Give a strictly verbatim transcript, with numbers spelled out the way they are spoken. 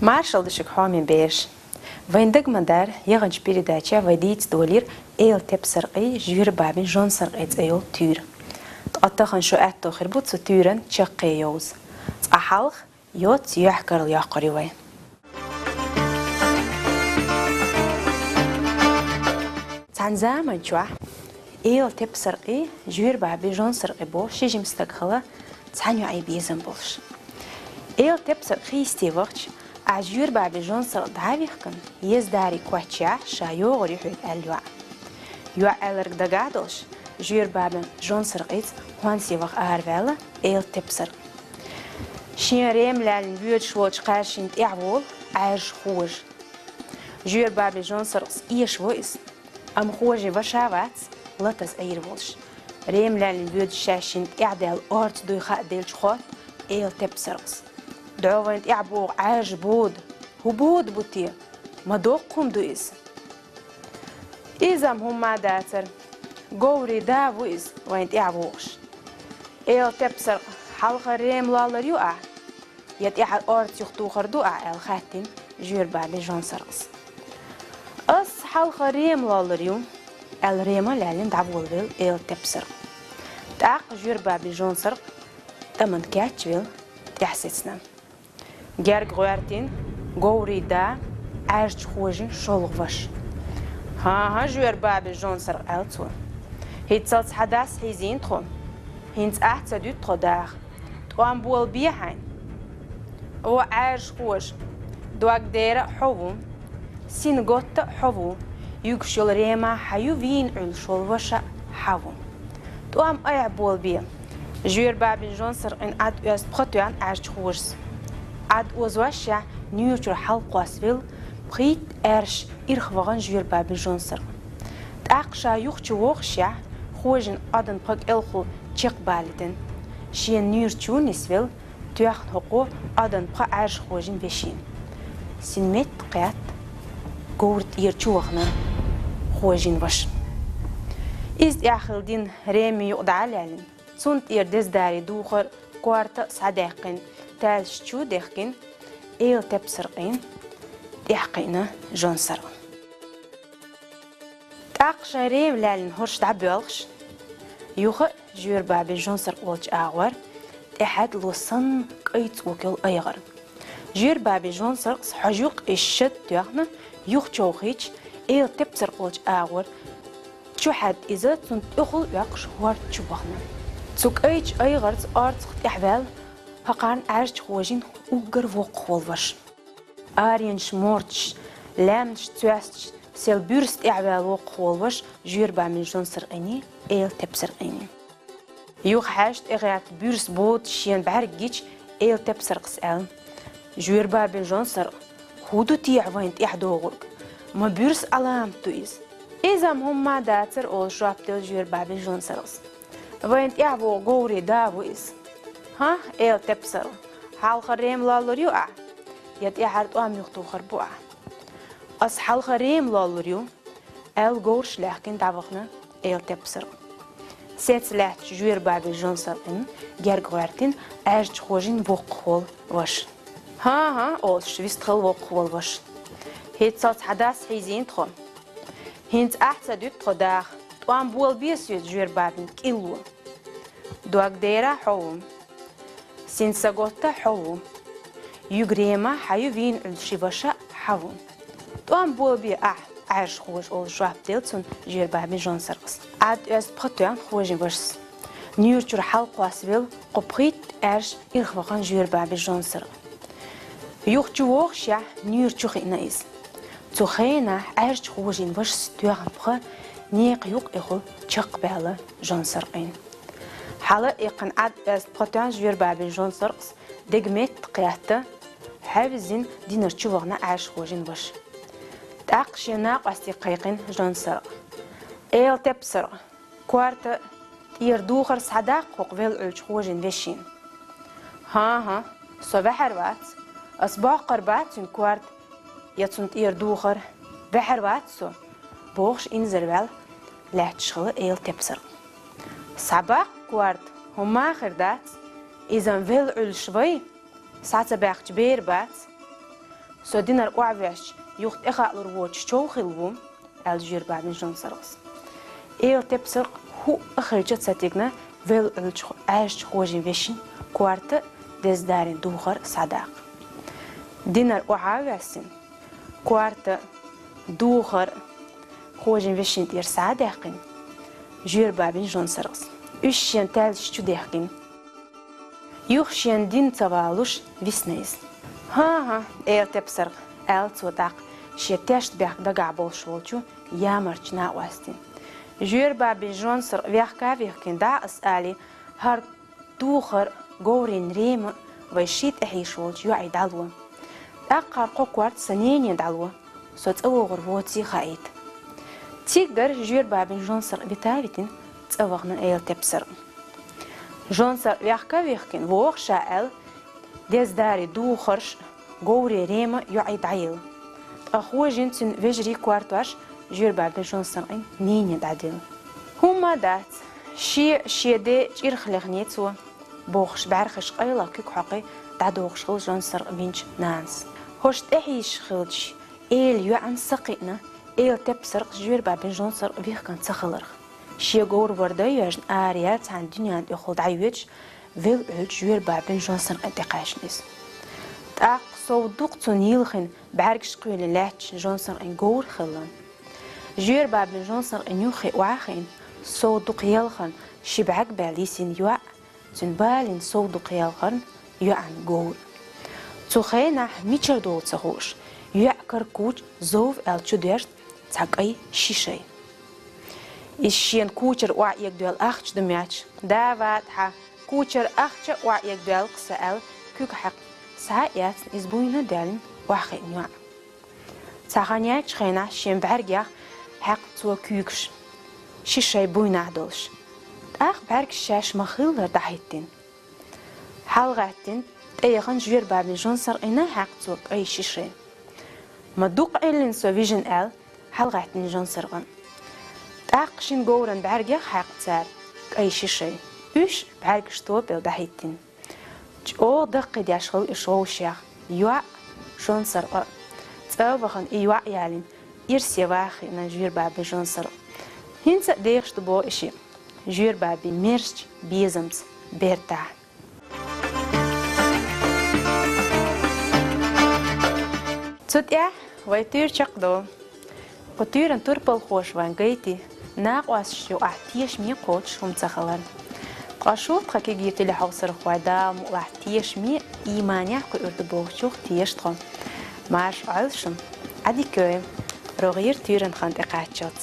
Маршалла ду шуга, хьоме бераш! Вайн дага ма дарра, яханчу передачехь вай дийца долийра Эла тепсаркъий, Жоьра-Бабин жон-саркъий цӀе йолу туьйра. Ткъа тахана шун аьтто хир бу цу туьйран чаккхе йовза. Цкъа хьалха йоццу юьхькаралла йоккхур ю вай. Цхьана заманчохь Эла тепсаркъий, Жоьра-Бабин жон-саркъий бохуш ши жима стаг хилла, цхьана йоӀе безам болуш. Эла тепсаркъа хи йисте вахча, ахь Жоьра-Бабин жон-саркъ дӀа а вихкина, езадаре коч яхь, ша йогӀур ю хьоьга, аьлла йоӀа. ЙоӀа аьлларг дагахь а долуш, Жоьра-Бабин жон-саркъица хӀонсе ваха араваьлла Эла тепсаркъа. Шен рема лаьллина воьдуш волчу кхаьжшинна тӀаьхьа волу Ӏаьржа Хожа. Жоьра-Бабин жон-саркъас эшаво иза, амма Хожин ваша вац, латаза Ӏийр волуш. Рема лаьллина воьдуш шаьшшинна тӀаьхьа даьлла орца дуй хаа делча, хотту Эла тепсаркъас: «ДӀо вайна тӀаьхьа богӀу Ӏаьржа бода! ХӀун бода бу те? Ма доккха хӀума ду иза!» «Иза-м хӀумма а дацара, говрийн да ву иза, вайна тӀаьхьа вогӀуш». «Эла тепсаркъ, хьалха рема лоллур ю ахь, я тӀаьхьа орца юхатухур ду ахь?» — аьлла хаьттина Жоьра-Бабин жон-саркъас. «Ас хьалха рема лоллур ю», — аьлла, рема а лаьллина дӀаволавелла Эла тепсаркъа. ТӀаккха Жоьра-Бабин жон-саркъ тӀамна кечвелла тӀаьхьа сецна. Герга гӀоьртина говрийн да, Ӏаьржачу Хожин шолгӀа ваша. «ХӀан-хӀа, Жоьра-Бабин жон-саркъ, — аьлла цо, — хӀинццалц хьан дас хьийзийна тхо. ХӀинца ахь ца дуьту тхо даха. ТӀом болабе хьайна». «О, Ӏаьржа Хожа, дог дера а хьо ву, син готта а хьо ву, юьгуш йолу рема хьан ю, вийна Ӏуьллуш волу ваша а хьан ву». «ТӀом айхьа болабе». Жоьра-Бабин жон-саркъин Ӏад оьзна пха тоьхна Ӏаьржачу Хожас. Ӏад озошшехь, нуьйра чуьра хьалакхоссавелла пхийтта аьрша ирх вахана Жоьра-Бабин жон-саркъа. ТӀаккха ша юха чу вогӀушшехь, Хожин Ӏадан пха кӀелхула чекхбалийдина. Шена нуьйра чу нисвелла, тоьхна хӀокхо Ӏадан пха Ӏаьржа Хожин вешина. Син метта кхетта, говра тӀера чу вахана Хожин ваша. Иза тӀехь хилла дина рема юкъа дӀа а лаьллина, цунна тӀера дезадаре духар, корта а схьадаьккхина, тайлаш чу а дехкина, Эла тепсаркъийн тӀаьхьа кхиъна жон-саркъа. ТӀаккха шайн рема лаьллина хӀорш дӀабоьлхуш, юха а Жоьра-Бабин жон-саркъа волчу агӀор тӀаьхьаьдало санна кӀай цӀока йолу айхьа. Жоьра-Бабин жон-саркъас хьожа юккъе шад тоьхна, юха човхийча, Эла тепсаркъа волчу агӀор чу хьаьдда иза, цунна тӀехула оьккхуш хӀорда чу бахана. Цу кӀайчу айхьарца орцах тӀаьхьаваьлла пхьакхарна Ӏаьржачу Хожин уггар воккхах волу ваша. Аренаш морташ, лаьмнаш цоьсташ, сел буьрса тӀаьхьаваьлла воккхах волу ваша Жоьра-Бабин жон-саркъийний, Эла тепсаркъийний. Юха хьаьжа тӀегӀерта буьрса бода шена бӀаьрг гича, Эла тепсаркъас аьлла: «Жоьра-Бабин жон-саркъ, хӀун ду техьа вайна тӀаьхьа догӀург? Ма буьрса Ӏаламат ду иза». «Иза-м хӀумма а дацара», — олуш жоп делла Жоьра-Бабин жон-саркъас. «Вайна тӀаьхьа вогӀу говрийн да ву иза». «ХӀан, Эла тепсаркъ, хьалха рема лоллур ю ахь, я тӀаьхьара тӀом юхатухур бу ахь?» «Ас хьалха рема лоллур ю», — аьлла, говраш лаьхкина дӀавахана Эла тепсаркъа. Сецца лаьттачу Жоьра-Бабин жон-саркъин герга гӀоьртина Ӏаьржачу Хожин воккхах волу ваша. «ХӀан-хӀа, — олуш вистхилла воккхах волу ваша, — хӀинццалц хьан дас хьийзийна тхо. ХӀинца ахь ца дуьту тхо даха. ТӀом болабе соьца, Жоьра-Бабин кӀилло. Дог дера а хьо ву, син са готта а хьо ву, юьгу рема хьан ю, вийна Ӏуьллуш ши ваша а хьан ву. ТӀом болабе ахь, Ӏаьржа Хожа», — олуш жоп делла цунна Жоьра-Бабин жон-саркъас. Ӏад оьзна пха тоьхна Хожин вашас, нуьйра чуьра хьалакхоссавелла кху пхийтта аьрша ирх вахана Жоьра-Бабин жон-саркъа. Юха чу вогӀушшехь, нуьйра чу хиъна иза. Цу хенахь Ӏаьржачу Хожин вашас тоьхна пха некха юккъехула чекхбаьлла жон-саркъийн. Хьала а эккхина, Ӏад оьзна пха тоьхна Жоьра-Бабин жон-саркъас, дега метта кхетта, хьаьвзина динара чу вахана Ӏаьржа Хожин ваша. ТӀаккха шен накъостега кхайкхина жон саркъа: «Эла тепсаркъ, корта тӀера духар схьадаккха хӀокху велла Ӏуьллучу хожин вешин». «ХӀан-хӀа, со ваьхьар вац. Ас боккхар бац цуьнан корта я цунна тӀера духар. Ваьхьар вац со», — бохуш инзарваьлла лаьтташ хилла эла тепсаркъа. «Схьабаккха корта, хӀумма а хир дац. Иза-м велла Ӏуьллуш вай, схьа ца баьккхича бер бац. Со динара охьавоьссича, юха тӀехаалур воцуш чов хилла ву», — аьлла жоьра бабин жон саркъас. Эла тепсаркъа хӀуъа а хилча ца тигна велла Ӏуьллучу Ӏаьржачу хожин вешин корта деза дарин духар схьадаккха. Динара охьа а воьссина, корта, духар хожин вешин тӀера схьа а даьккхина, жоьра бабин жон саркъас уьш шен таьллаш чу дехкина. Юха шена дина ца валуш висна иза. «ХӀан-хӀа, эла тепсаркъ», — аьлла цо тӀаккха шен тешнабехк дагахь болуш волчу ямарчу накъостина. «Жоьра бабин жон саркъа вехка а вехкина дӀа ас али, хӀара духар, говрийн рема вай шиъ тӀехьийша волчу йоӀе дӀало. ТӀаккха хӀара кхо корта сан нене дӀало, со цӀа вогӀур воций хаийта». Циггара жоьра бабин жон саркъа вита а витина, цӀа вахана эла тепсаркъа. Жон саркъа вехка а вехкина, воху ша аьлла, деза дарин духарш, говрийн рема йоӀе дӀаелла. Ткъа хожин, цуьнан вежарийн кортош жоьра бабин жон саркъин нене дӀаделла. «ХӀумма а дац, шен, шен ден чӀирх лехний цо», — бохуш, бӀаьрхиш къайлаха куьг хьокхий дӀадохуш хилла жон саркъа винчу нанас. ХӀорш тӀехьийша хиллачу эла йоӀана са кхиъна, эла тепсаркъа жоьра бабин жон саркъа вихкина ца хиларх. Шен говр вара дан йоьжна араяьлла цхьана дуьненна тӀехула дӀайоьдуш, велла Ӏуьллучу жоьра бабин жон саркъина тӀекхаьчна иза. ТӀаккха сов дукха цунна йилхина, бӀаьргаш кхоьллина лаьтташ жон саркъин говр хилла. Жоьра бабин жон саркъин юххе охьахиъна, сов дукха елхарна ши бӀаьрг баьлла йисина йоӀ, цуьнан балийна сов дукха елхарна йоьӀан говр. Цу хенахь мичара долу ца хууш, йоьӀан кара куча зов аьлла чу доьжна цхьа кӀай ши шай. Иза шена кучара охьаэгадоьлла ахча ду моьттуш, «Да, вада хьан, кучара ахча а охьаэгадоьлла-кх сан», — аьлла, куьг хьаькхна, схьа а эцна, иза буйна а даьллина, охьахиъна йоӀ. Цхьа хан яьллачу хенахь шен бӀаьргех хьаькхна цо куьйгаш, ши шай буйнахь долуш. ТӀаккха бӀаьргаш шаьш ма-хиллара дӀахӀиттина. ХьалагӀаьттина, тӀеяхана жоьра бабин жон саркъина хьаькхна цо кӀай ши шай. «Ма дукха Ӏиллина со вижина», — аьлла, хьалагӀаьттина жон саркъа. ТӀаккха шина говран бӀаьргех хьаькхна цара кӀай ши шай. Уьш бӀаьргаш топӀелла дӀахӀиттина. ЧӀогӀа даккхийдеш хилла уьш вовшех, йоӀ, жон саркъа. ЦӀа а вахана, и йоӀ ялийна, ирсе ваха хиъна жоьра бабин жон саркъа. ХӀинца а дехаш ду боху и шиъ жоьра бабин мерзачу безамца бертахь. Цу тӀехь вай туьйра чекхдо. Кху туьйран турпалхоша вайн гайтий, накъосташна юкъахь тешаме а кхочуш хӀума ца хиларна. Ткъа шу тхан кегий телехьовсархой Дала мукъалахь тешаме а, ийманехь а кхуьур ду бохучух теша тхо. Марша Ӏойла шуна, Ӏа дика йойла, рогӀера туьйранна хан тӀекхаччалц.